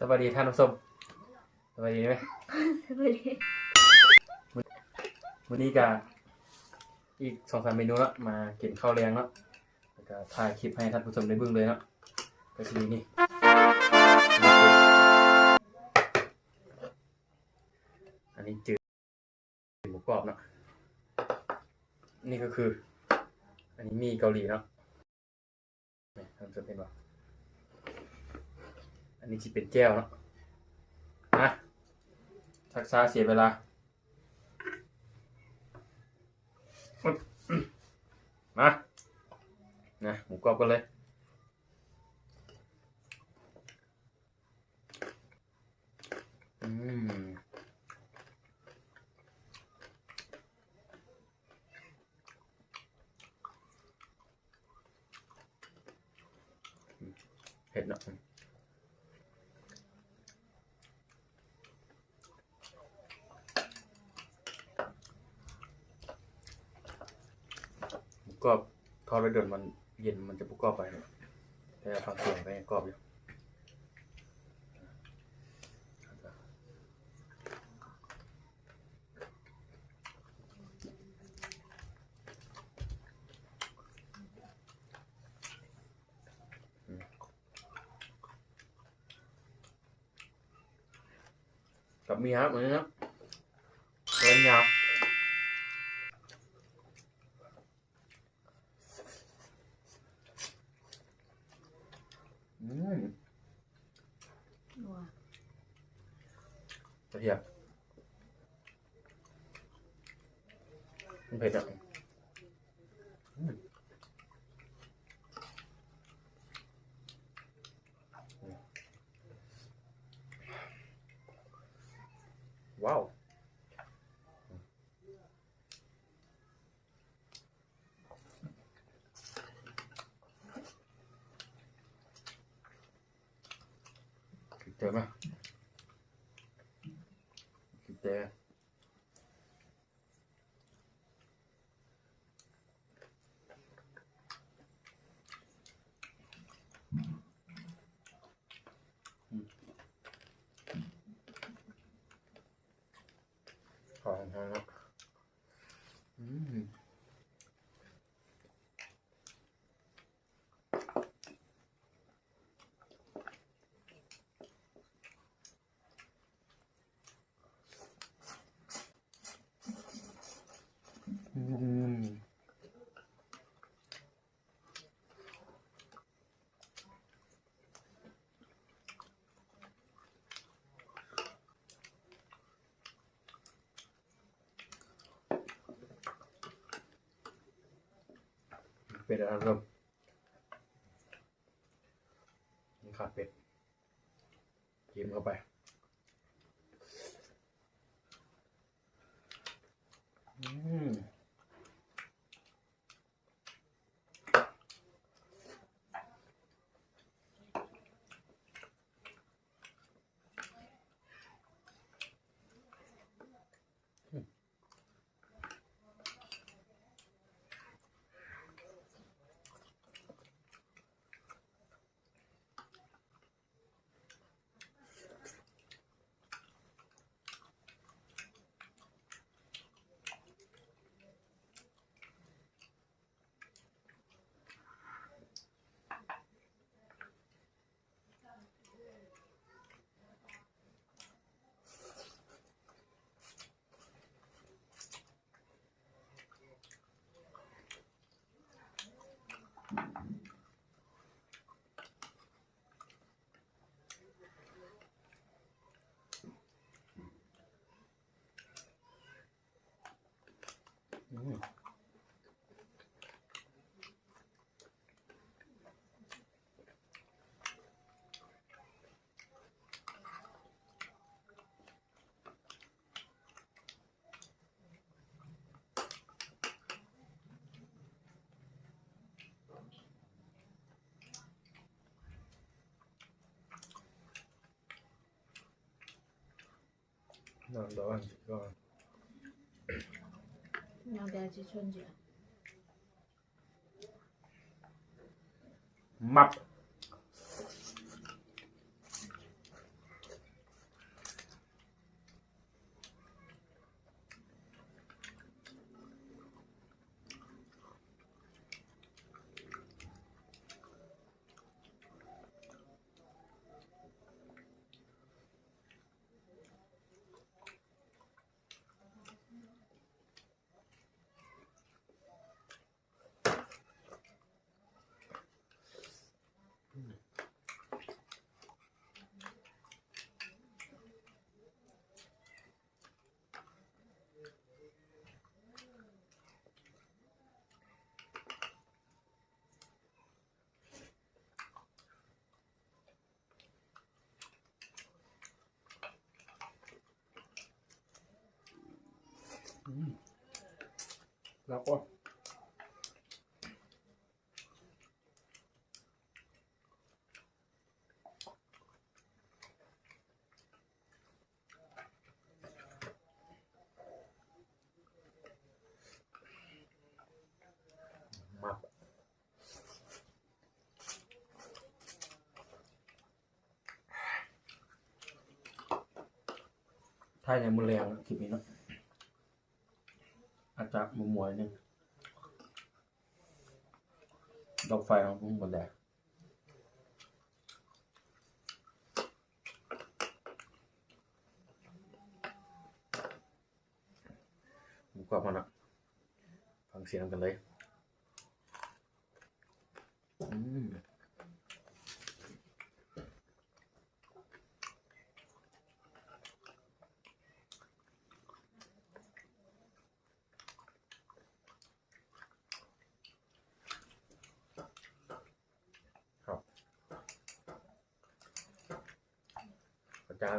ສະບາຍດີທ່ານຜູ້ຊົມ ສະບາຍດີໄໝ? ສະບາຍດີ. ມື້ນີ້ກະອີກສອງສາມເມນູເນາະ ມາກິນເຂົ້າແລງເນາະ ແລ້ວກະຖ່າຍຄລິບໃຫ້ທ່ານຜູ້ຊົມໄດ້ເບິ່ງເລີຍເນາະ ກະຊິມີນີ້ ອັນນີ້ຈື່ ໝູກອບເນາະ ນີ້ກະຄື ອັນນີ້ໝີ່ເກົາຫຼີເນາະ ນີ້ທ່ານຜູ້ຊົມເຫັນບໍ່? ອັນນີ້ຊິເປັນແຈ່ວເນາະ ມາ ຊັກຊ້າເສຍເວລາ ມາ ນະ ໝູກອບກັນເລີຍ. ອືມ ເຜັດເນາະ ໝູກອບ ທອດໄວ້ດົນມັນເຢັນມັນຈະບໍ່ກອບປານໃດ ແຕ່ຟັງສຽງກະຍັງກອບຢູ່. ກັບໝີ່ຮັບອັນນີ້ເນາະ ເປັນຫຍັງ? ອືມ ນົວ ກະທຽມ ມັນເຜັດເນາະ ອືມ ວ້າວ. ເຈີມາ ເຈີ ຫອມໆ ເນາະ ອືມ. ອືມ ເປັດ ທ່ານຜູ້ຊົມ ນີ້ຂາເປັດ ກິນເຂົ້າໄປ ອືມ. ອືມ. ມັບ. ແລ້ວກໍ ຖ່າຍໃນມື້ແລງຄລິບນີ້ເນາະ ອາດຈະມົວໆໜຶ່ງ ດອກໄຟເຮົາບໍ່ໝົດແລ້ວ ໝູກອບເຮົາເນາະ ຟັງສຽງນຳກັນເລີຍ. ອືມ ຄັບ ອາຈານ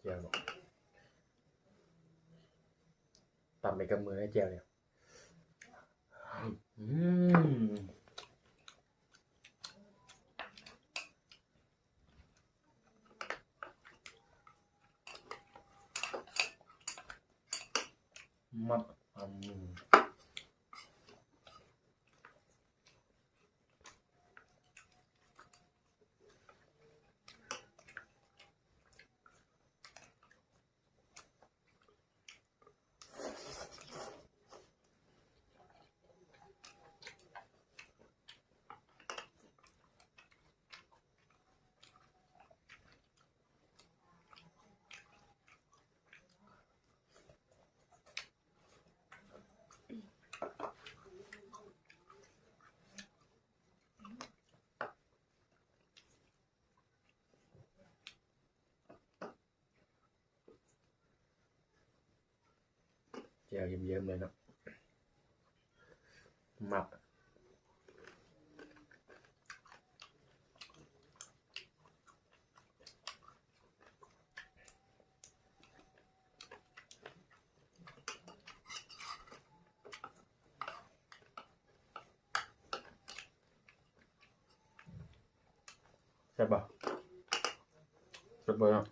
ແຈ່ວເນາະ ຕຳໄປກັບມືໃນແຈ່ວນີ້ ອືມ ມັກ ອືມ. ແຈ່ວເຍິ້ມໆເລີຍເນາະ ມັກ. ແຊບບໍ່? ແຊບບໍ່ເນາະ?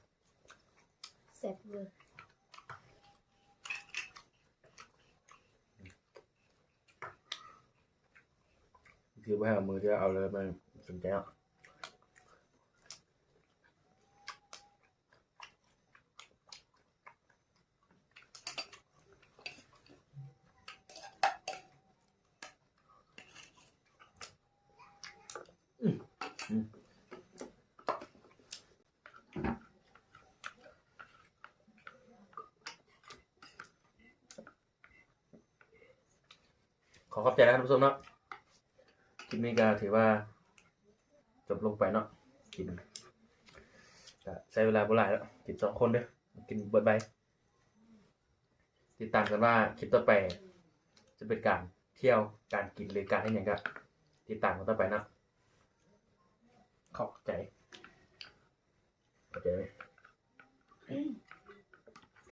ແຊບເວີ. ຄືບໍ່ໃຫ້ເອົາມືເທື່ອ ເອົາເລີຍ ມັນສົນໃຈເນາະ. ອືມ ອືມ ຂໍຂອບໃຈນະທ່ານຜູ້ຊົມເນາະ ຄລິບນີ້ກໍຖືວ່າຈົບລົງໄປເນາະ ກິນ ກໍໃຊ້ເວລາບໍ່ຫຼາຍເນາະ ກິນສອງຄົນເດີ້ ກິນເບິດໄວ. ຕິດຕາມກັນວ່າຄລິບຕໍ່ໄປຈະເປັນການທ່ຽວ ການກິນ ຫຼື ການເຮັດຫຍັງ ກໍຕິດຕາມກັນຕໍ່ໄປເນາະ. ຂອບໃຈ ຂອບໃຈ.